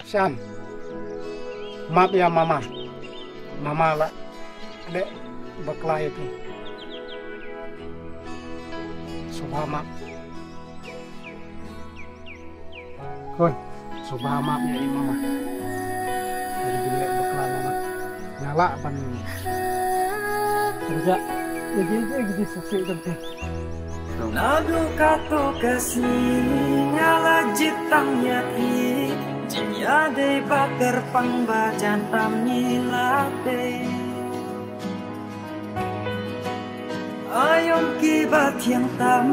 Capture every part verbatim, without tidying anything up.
Shan. Map ïa mama. Mama la leh bakla ïa phi. Sngewbha map. Khun, sngewbha map ïa i mama. Ïa ki leh bakla mama. Nga lah ban kynjah ïa ki, ïa ki jingsngewsih jong phi. Naduh katto ka sngi nga la jied tang ïa phi. Jingïadei ba kyrpang ba jan tam ngi la dei. Aïom kiba thiang tam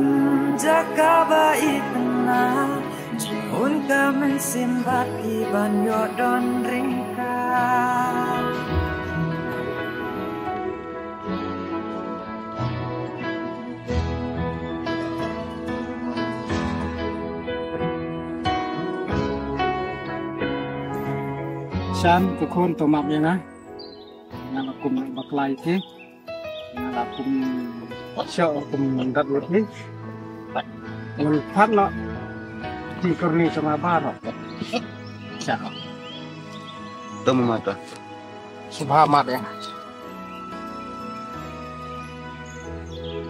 jaka ba itynnat. Jingmut ka mynsiem bad kiban ïoh don ryngkat. Shan, to khun, to map ïa nga. Nga la kum bakla ïa phi. Nga la kum shoh kum dat lut hi. Ngan pat noh. Ti kurni sama baro. Sha. To mama to. Sngewbha map ïa.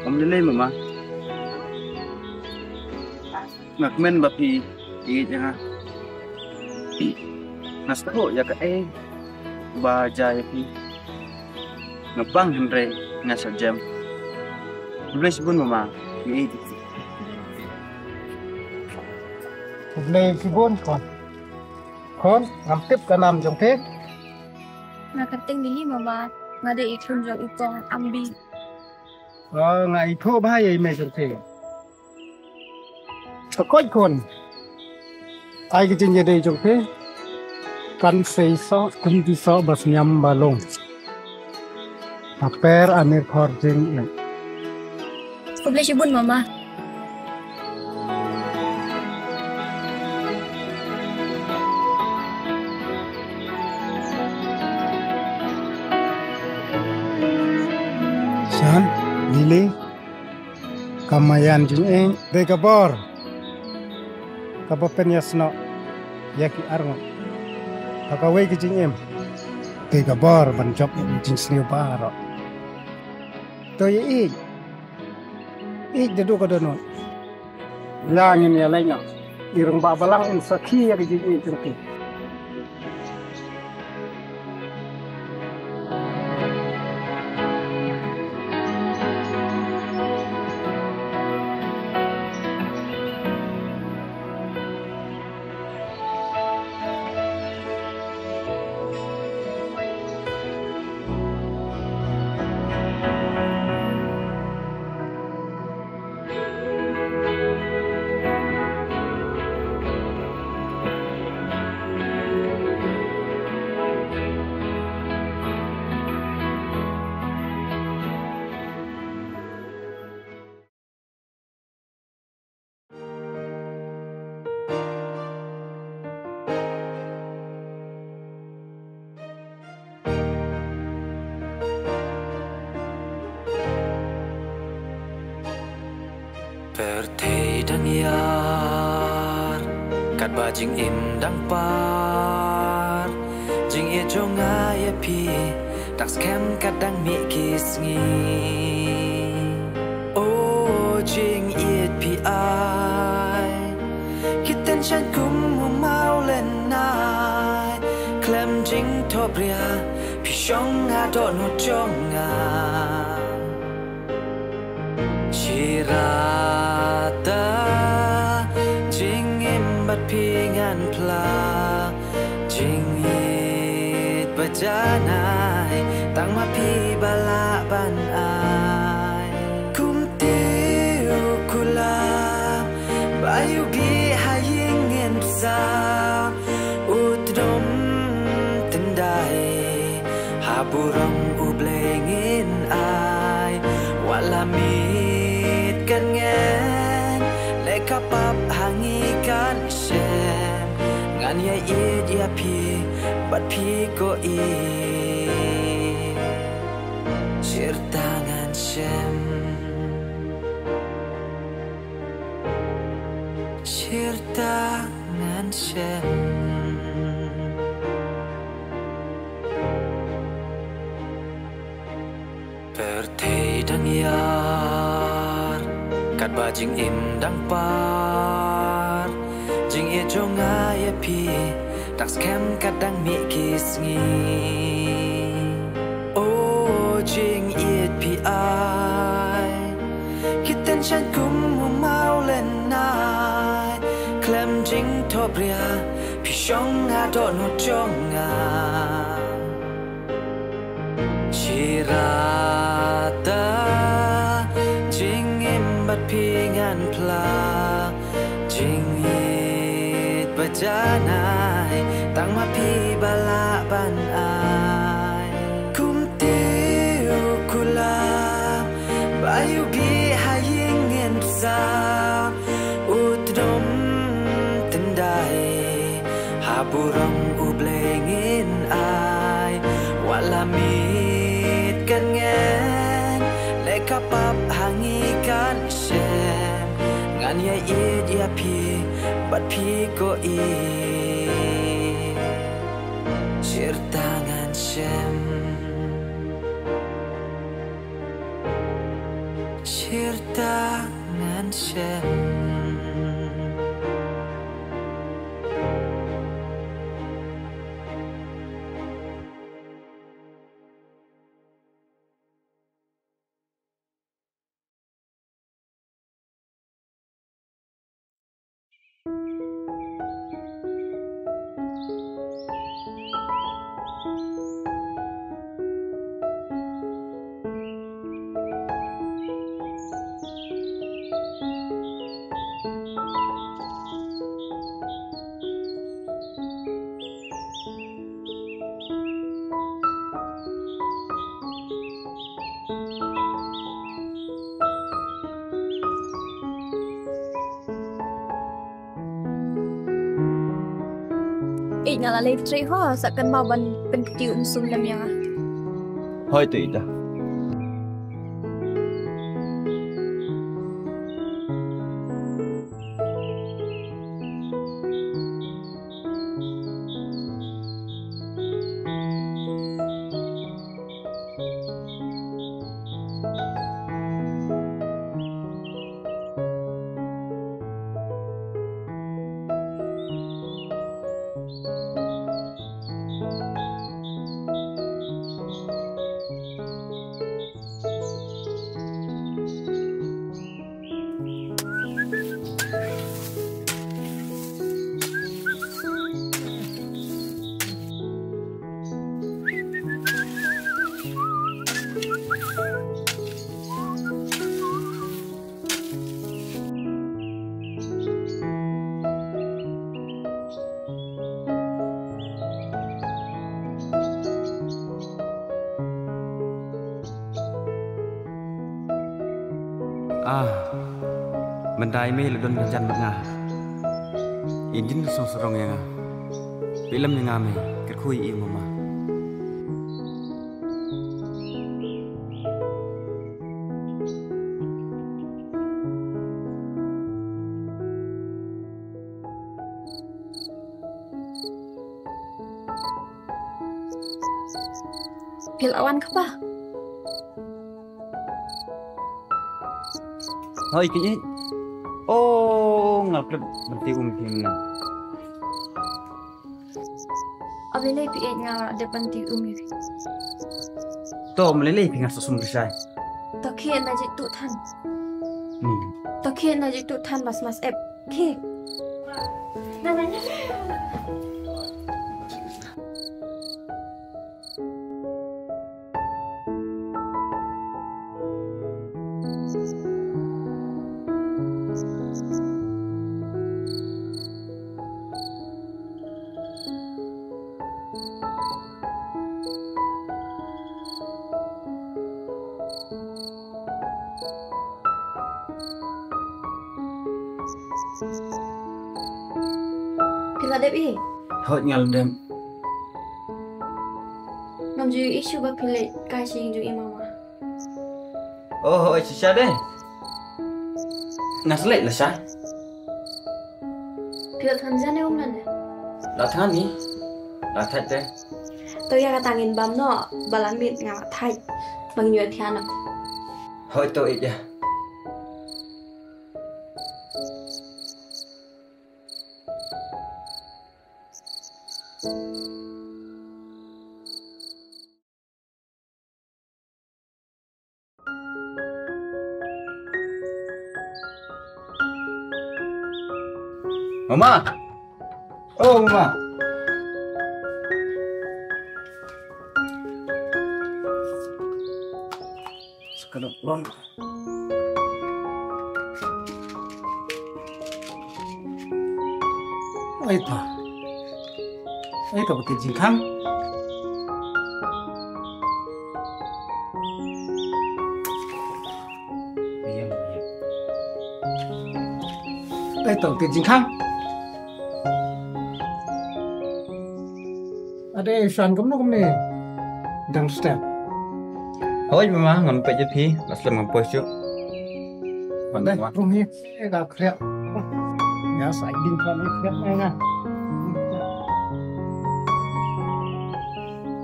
Ym lei lei mama. Nga kmen ba phi ïeit ïa nga. Nga sngewthuh ïa kaei ba jia ïa phi. Nga pang hynrei nga shah jem. Khublei shibun mama, phi ïeit. Khublei shibun khun. Khun, ngam tip ka nam jong phi. Nga kyrteng Lily mama, nga dei i khun jong i kong Ambi. Oh, nga ithuh bha ïa i mei jong phi. Ka koit khun. Ai ka jingïadei jong phi. Kan sei soh, kumti soh, ba sniam ba long. Aper Anir Khor jing. Khublei shibun mama. Shan, Lily. Ka maïan jingim dei ka bor kaba pynïasnoh ïa ki arngut. Ka kawei ka jingim dei ka bor ban jop ïa ki jingsniew baroh. To ïa ïeit, ïeit da duk ka dohnud. Ïa ngin ïa leit noh. I rangbah balang in sakhi ïa ka jingïeit jong ki. Pyrthei dang ïar, katba jingim dang par, jingïeit jong nga ïa phi dang skhem kat dang mih ki sngi. O jingïeit phi ai ki tynshaiñ kum u maw lynnai, khlem jingthohbria phi shong ha dohnud jong nga. Shirata jingim bad phi ngan phla, jingïeit ba janai tang ma phi ba lah ban ai. Kumti u kulam ba ïohi ha ïing ngin bsa, u tdom tyndai ha burom U Blei ngin ai. Wat la miet kan ngen leh ka pap ha ngi kan shem. Ngan ïa ïeit ïa phi bad phi ko i. Shirta ngan shem. Shirta ngan shem. Pyrthei dang ïar, katba jingim dang par, jingïeit jong nga ïa phi dang skhem kat dang mih ki sngi. O jingïeit phi ai ki tynshaiñ kum u mawlynnai, khlem jingthok bria phi shong ha dohnud jong nga. Shirata jingim bad phi ngan phla, jingïeit ba janai tang ma phi ba lah ban ai. Kumte u kulam ba ïohi ha ïing ngin sa, u tdom tyndai ha burom u Blei ngin ai. Wat la miet kan ngen leh ka pap ha ngi kan shem, ngan ïa ïeit ïa phi bad phi ko i. Shirta ngan shem, shirta ngan shem. Ïeit, nga la leit trei ho, sa kynmaw ban pynkti um sum lem ïa nga. Hooid to ïeit da. Ah, mynta i mei la don ka jan bad nga. I dien ka song sarong ïa nga. Phi lem ïa nga mei, kyrkhu ïa i mama. Phi la wan kpa? Hoi, kine. Oh, nga klet ban ti um phi mynne. Ap lei lei phi ïeit, nga dep ban ti um ïa phi. To, ap lei lei phi, nga sa sum lashai. To khie na jied tuh than. Hmm. To khie na jied tuh than, mas mas ep. Khie. Na na na. Phi la dep i? Hooid, nga la dep. Ngam ju ïohi shuh ba phi leit kai sha ïing jong i mama. Oh, hooid, shisha de. Nga sa leit lashai. Phi la thngan jan ne um nane? La thngan ni. La thait te. To ïa kata ngin bam noh, ba la miet nga la thait. Ba ngin ïoh thiah noh. Hooid to ïa. Mama. Oh, mama. Sekedar pulang. Ai ta. Ai ta baki jingkhang. Ai ta baki jingkhang. Ade shan kumno kumne. Dang step. Hoi mama, ngam peit ïa phi, la slem ngam poi shuh. Ade, rung hi. Eh, ka khriat. Ya sa ding ka ni khriat nai nga.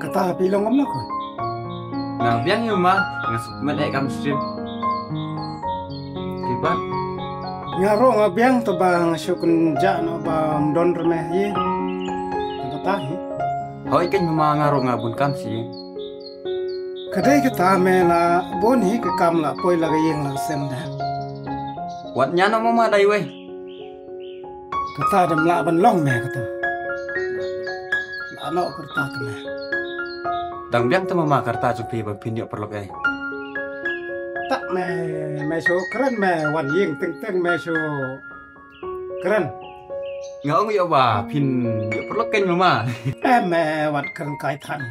Kata phi long kumno ko? Nga biang ïa mama, nga suk met eh kam stream. Kibat. Nga ruh nga biang to ba nga shu kynjah noh ba ym don rmeh ïing. Kata hi. Hoi kein mama nga ruh nga bun kam shi ïing. Ka dei kata me la bun hi ka kam la poi la ka ïing la ka sem da. Wat ñiah noh mama dei wei. Kata dang lah ban long me kata. La noh ka rta ka me. Dang biang te mama ka rta jong phi ba phin ïoh paralok ei. Tak me, me shu kren me wan ïing teng teng me shu kren. Nga ong ïoh ba phin ïoh paralok kein mama. Em me wat kren kai than.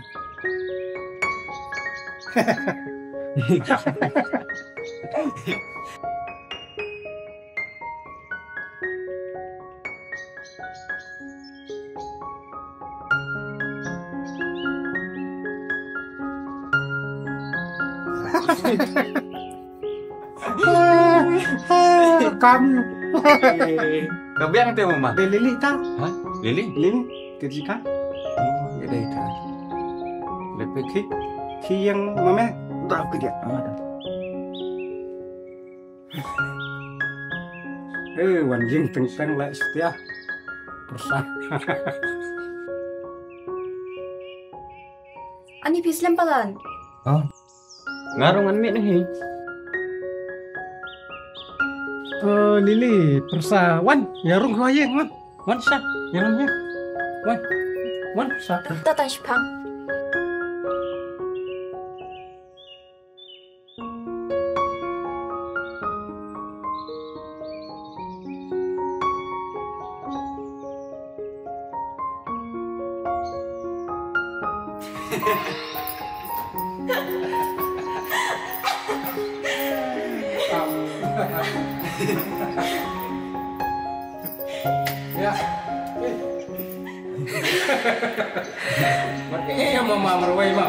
Kam. Ka biang te mama. Dei Lily ta. Ha? Lily? Lily. Te ji ka. Oh, ya dei ta. Lepe ki. Ki yang mama. Udah aku dia. Ah, dah. Eh, wan jing teng teng la setia. Persa. Ani phi slem palan. Oh. Nga rung an mit hi. Eh, Lily, persa wan, ya rung hua yeng wan. Wan sa, ya rung yeng. Wan. Wan sa. Ta ta shpang. Ya. Mat eh mama marwei ma.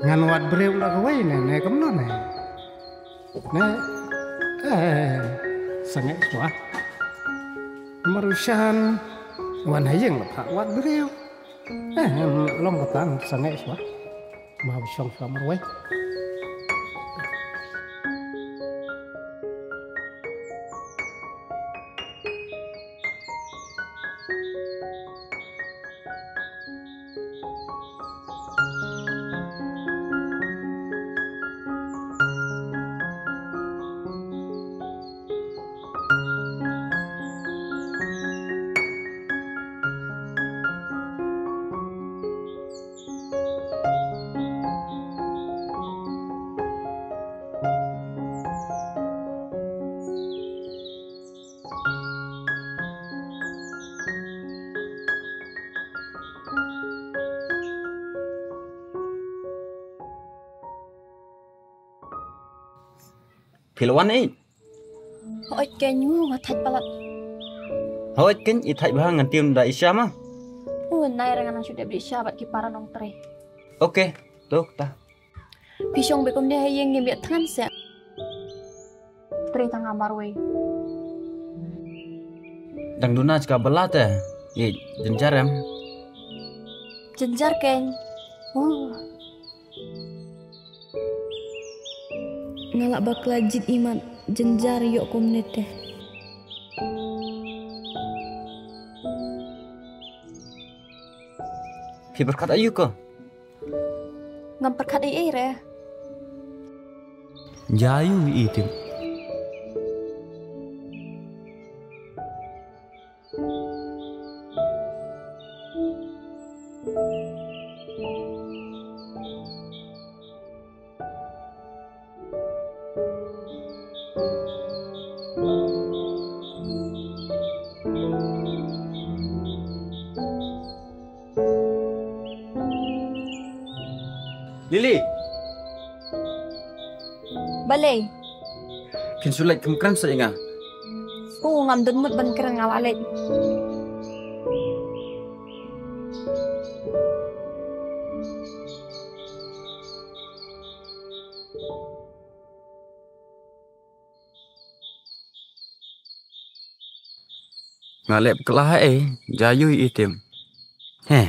Ngan wad briew la kawei ne, ne kumno ne. Ne, eh, sangeh shuwa. Marushan, wan ha ïing la phah wad briew. Eh, long kata sangeh shuwa. Ma ba shong shuwa marwei. Phi la wan ïeit? Hooid kein, nga thait palat. Hooid kein, i thait bha, ngan tim da i sha ma. U nai ra ngan shu dep da i sha bad ki para nongtrei. Okay, to ta. Phi shong beit kumne ha ïing, ngim ïa thngan se. Trei tang nga marwei. Dang duna jaka bala te. Ïeit, jynjar em? Jynjar kein. Oh. Nga lah bakla jied imat, jynjar ïoh kumne te. Phi pyrkhat aïu ko? Ngam pyrkhat ei ei re. Jia ïohi i tim. Lily. Balei? Phin shu leit kham kren sa ïa nga? Oh, ngam don mut ban kren, nga la leit. Nga leh bakla ha ei, jia ïohi i tim. He.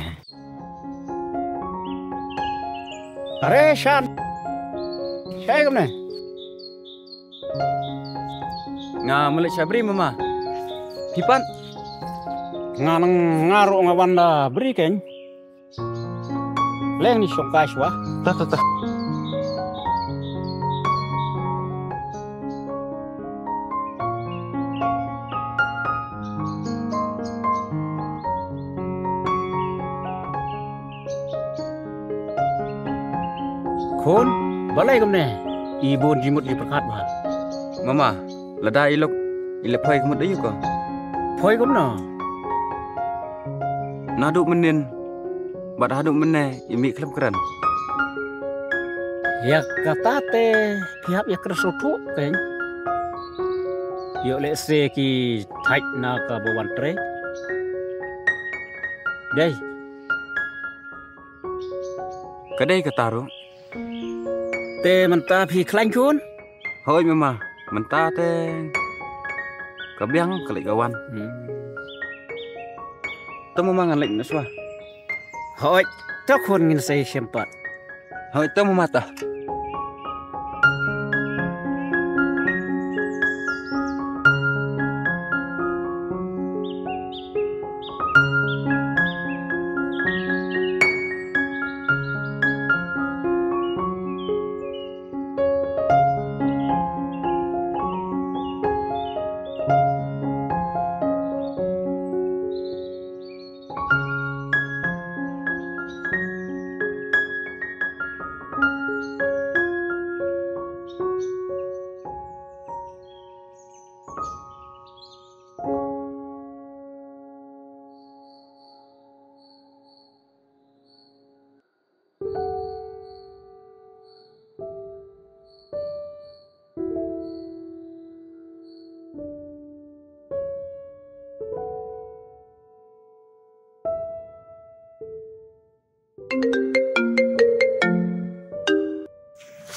Are shan. Shai kumne. Nga mlei sha bri mama. Phi pat? Nga nang nga ruh nga wan da bri kein. Leng ni shong kai shwa. Ta ta ta. Khun, balei kumne? I bun jingmut jingpyrkhat bha. Mama, lada i lok i leh phai kumut aïu ko? Phai kumno? Naduh mynnin bad haduh mynne i mih khlem kren. Ïa kata te phi hap ïa kren sngewthuh kein. Ïoh lehse ki thait na ka ba wan trei. Dei. Ka dei kata ruh. Te mynta phi khlaiñ khun? Hooid mama, mynta te ka biang ka leit ka wan. Hmm. To mama ngan leit noh shuwa. Hooid, to khun ngin sa ïashem pat. Hooid, to mama ta.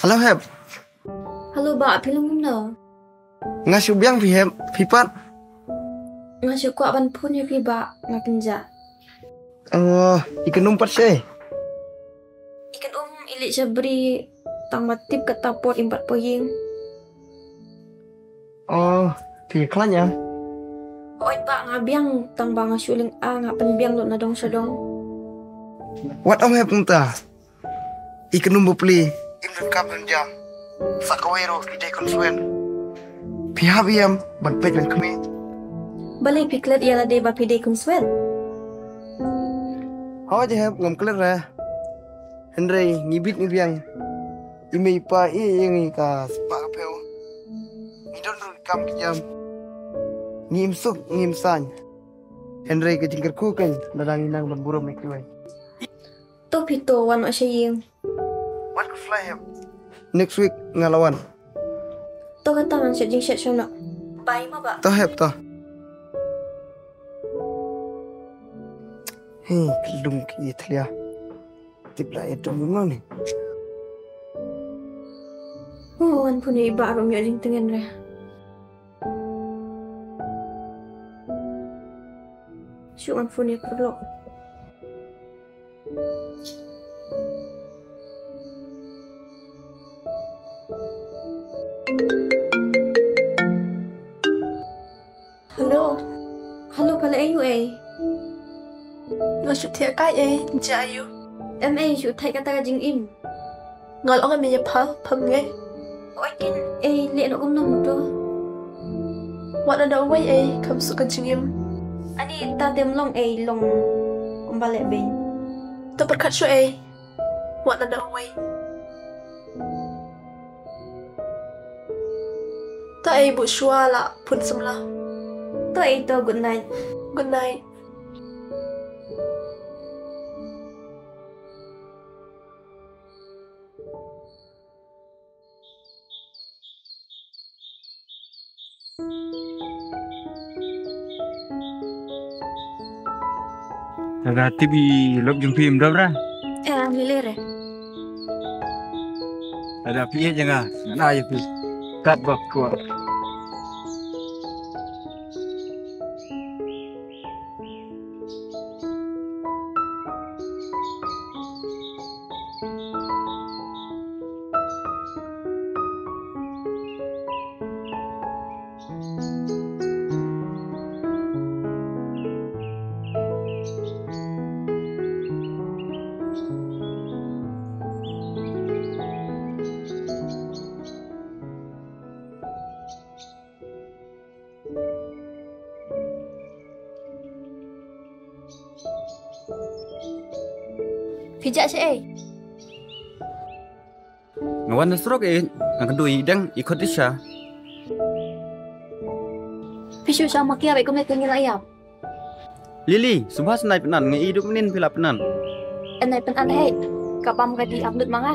Hello, Hep. Hello, Bah, phi long kumno? Nga shu biang phi, Hep, phi pat? Nga shu kwah ban phone ïa phi, Bah, nga kynjah. Oh, i kynum pat seh? I kynum i leit sha bri, tang ma tip kata por im pat poi ïing. Oh, phi khlaiñ ïa? Hooid Bah, nga biang tang ba nga shu lynga, nga pynbiang lut na dong sha dong. Wat ong Hep kumta. I kynum bapli im don kap don jam. Sa kawei ruh phi dei khunswet. Phi hap ïa em ban peit ban khmih. Balei phi klet ïa lade ba phi dei khunswet? Hooid Hep, ngam klet re. Hynrei ngi bit ngi biang. I mei i pa i ïa ngi ka spah ka phew. Ngi don ruh ki kam ki jam. Ngi im suk ngi im saiñ. Hynrei ka jingkyrkhu kein lada ngi nang ban burom ïa kiwei. To phi to, wan noh sha ïing. Wat ka fly Hep. Next week nga la wan. To kata ngan shet jingshet shuh noh. Bye ma ba. To hep to. Hei, ka lung ki ïa thlia. Tip la ïa dong ma ni. Oh, ngan phone ïa i Bah ruh ym ïoh jingtngen re. Shu ngan phone ïa paralok. Hello. Hello, pha leh aïu ei? Nga shu thiah kai ei, jia aïu? Em ei, shu thait kata ka jingim. Nga la ong ïa me ïa pha, pham ngai. Oi kin ei, leh noh kumno mo to. Wat nang da uwei ei, kham suk ka jingim. Ani ta te ym long ei, long kumba leh bei. To pyrkhat shuh ei. Wat nang da uwei. To ei, buh shuwa la phone samla. To ei to, good night. Good night. Lada tip ïa i lok jong phi ym dap ra. Eh, ngi leh re. Lada phi ïeit ïa nga, ngan ai ïa phi. Katba kwah. Phi jah shaei? Nga wan na surok ei, nga kynduh ïa i Deng, i khot Disha. Phi shu sha makia bad kumne kynduh ïa. Lily, sngewbha sa nai pynban, nga i duk mynnin phi la pynban. Nai pynban hei, ka bam ka dih ap lut ma nga.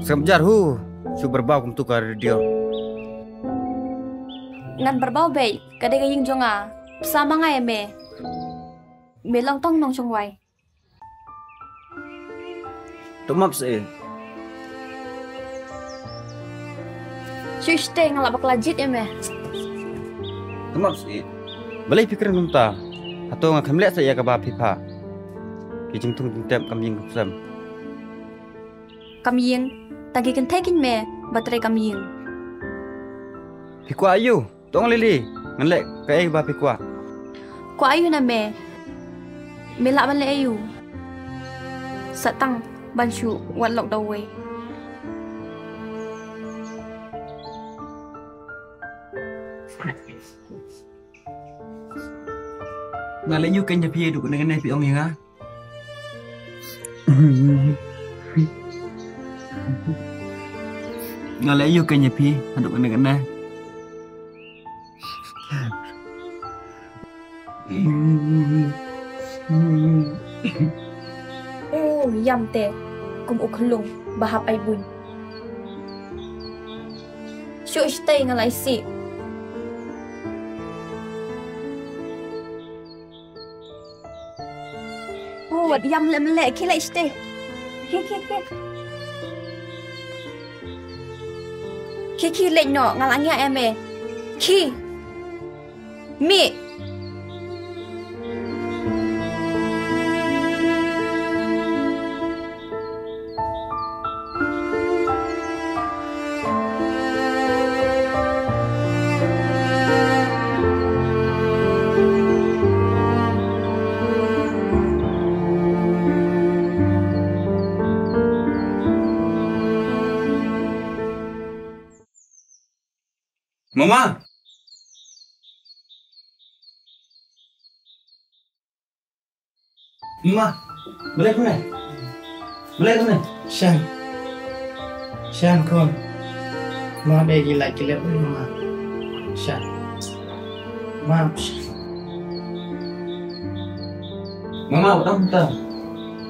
Sngap jar hu, shu byrbaw kumtu ka radio. Ngan byrbaw beit, ka dei ka ïing jong nga. Psa ma nga ïa me. Me long tang nongshong wai. To map seh. Shu shtei, nga la bakla jied ïa me. To map seh. Balei phi kren kumta? Hato nga khlem leh sa ïa kaba phi pha? Ki jingthung jingtep kam ïeng kam sem. Kam ïeng, tang ki kynthei kin me, ba trei kam ïeng. Phi kwah aïu? To ong Lily, ngan leh kaei ba phi kwah. Kwah aïu na me? Me lah ban leh aïu? Sa tang ban shu wan lok da uwei. Nga leh aïu kein ïa phi haduh kane kane phi ong ïa nga? Nga leh aïu kein ïa phi haduh kane kane? Oh, ïam te kum u khlung ba hap ai buiñ. Shu shtei, nga la isih. Oh, wat ïam lem leh, khie leit shatei. Khie, khie, khie. Khie, khie leit noh, nga la ngiah ïa me. Khie. Mih. Mama. Ma, balei kumne? Balei kumne? Shan. Shan khun. Ma, be ki lait ki lep ma. Shan. Ma, shan. Mama, wat ong ta.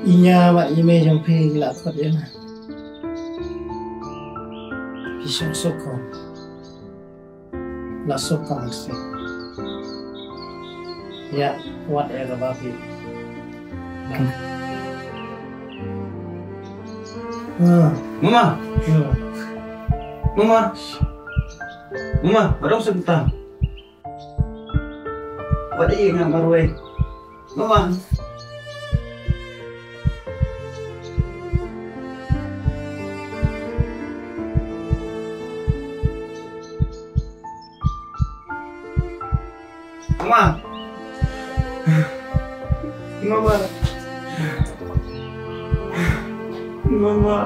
Ïa nga bad i mei jong phi ki la khot ïa nga. Phi Suk suk ko. La suk ko, Mercy. Ya, wat ïa ka babi. Ah. Mama. Ah. Mama. Mama, ba dang suk ta. Wat ïa nga marwei. Mama. Mama. Mama. Mama.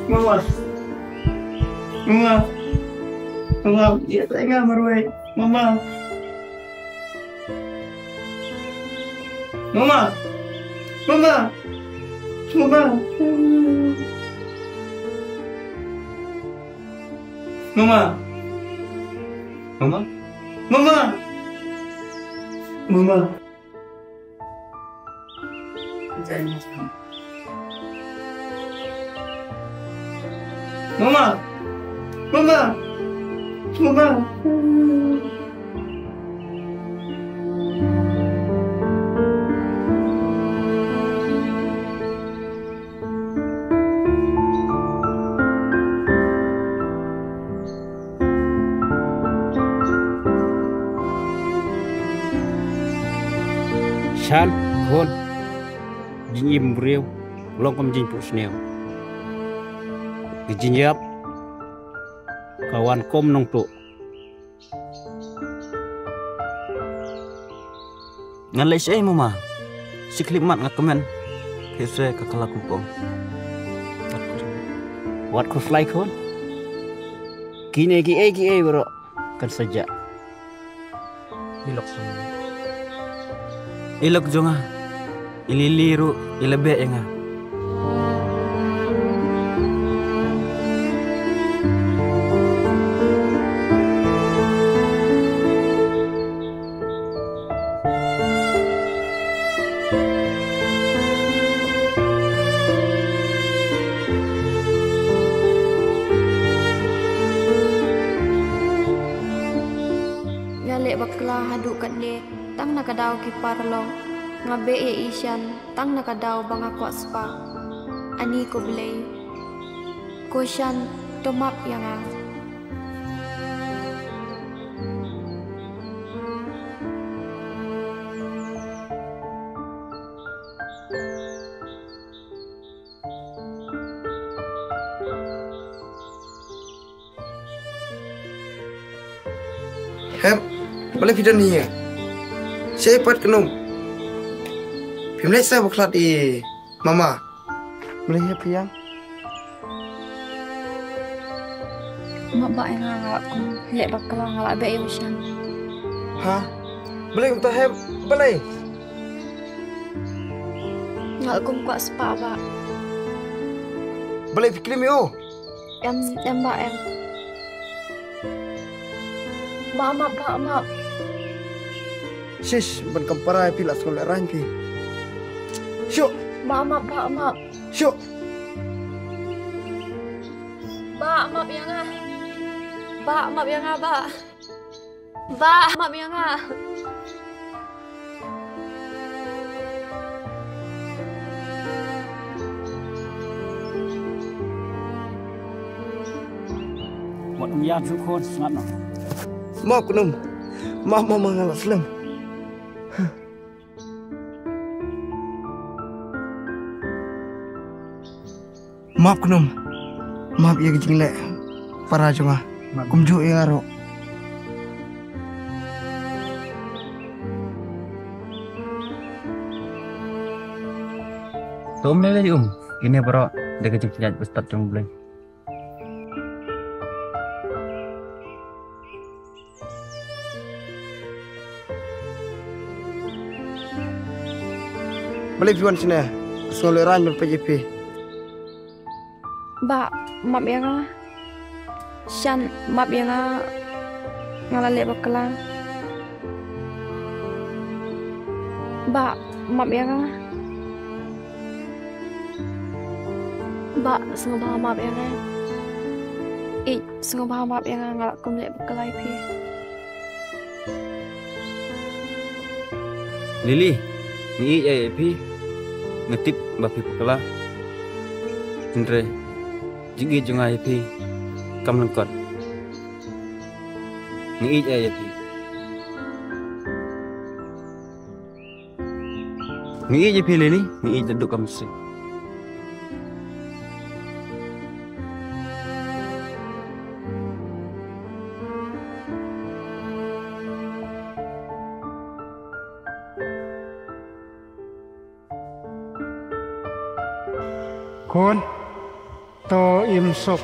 Mama. Mama. Mama, ïa tang nga marwei. Mama. Mama. Mama. Mama. Mama. Mama. Mama. Mama. Mama. Mama. Mama. Shan, khun, jingim briew long kum jingpynsniew. Ka jingïap ka wan kum nongtuh. Ngan leh shaei, Mama? Shi khyllipmat nga kmen. Phi sngewsih ka kala kumpong. Wat khuslai khun. Kine kiei kiei baroh kan sa jah. I lok jong nga. I lok jong nga. I Lily ruh i la beh ïa nga. Nga leh bakla haduh katne, tang na ka daw ki paralok. Nga beh ïa i Shan tang na ka daw ba nga kwah spah. Ani ko Blei, ko Shan, to map ïa nga. Hep, balei phi don hi? Shaei pat khnum? Phim leit sa bakhlad i Mama? Balei hep phi ïang? Map bah ïa nga, nga la kum leh bakla, nga la beh ïa u Shan. Ha? Balei kumta hep? Balei? Nga la kum kwah spah bah. Balei phi klim ïa u? Em, em bah em. Bah map, bah map. Shish, ban kam para phi la sngewlehraiñ phi. Shuh. Bah map, bah map. Shuh. Bah map ïa nga. Bah map ïa nga bah. Bah map ïa nga. Wat ym ïa ju khun, sngap noh. Map khnum. Map, map, map, nga la slem. Map khnum. Map ïa ka jingleh para jong nga. Map. Kumjuh ïa nga ruh. To ym lei lei um. Kine baroh da ka jingpynïaid bastad jong U Blei. Balei phi wan shane? Sngewlehraiñ ban peit ïa phi. Bah, map ïa nga. Shan, map ïa nga. Nga la leh bakla. Bah, map ïa nga. Sngewbha map ïa nga. Ïeit, sngewbha map ïa nga, nga la kum leh bakla ïa phi. Lily, nga ïeit ïa phi. Nga tip ba phi bakla. Hynrei jingïeit jong nga ïa phi kam lyngkot. Nga ïeit ïa phi. Nga ïeit ïa phi Lily, nga ïeit da duk ka mynsiem. Khun, to im suk.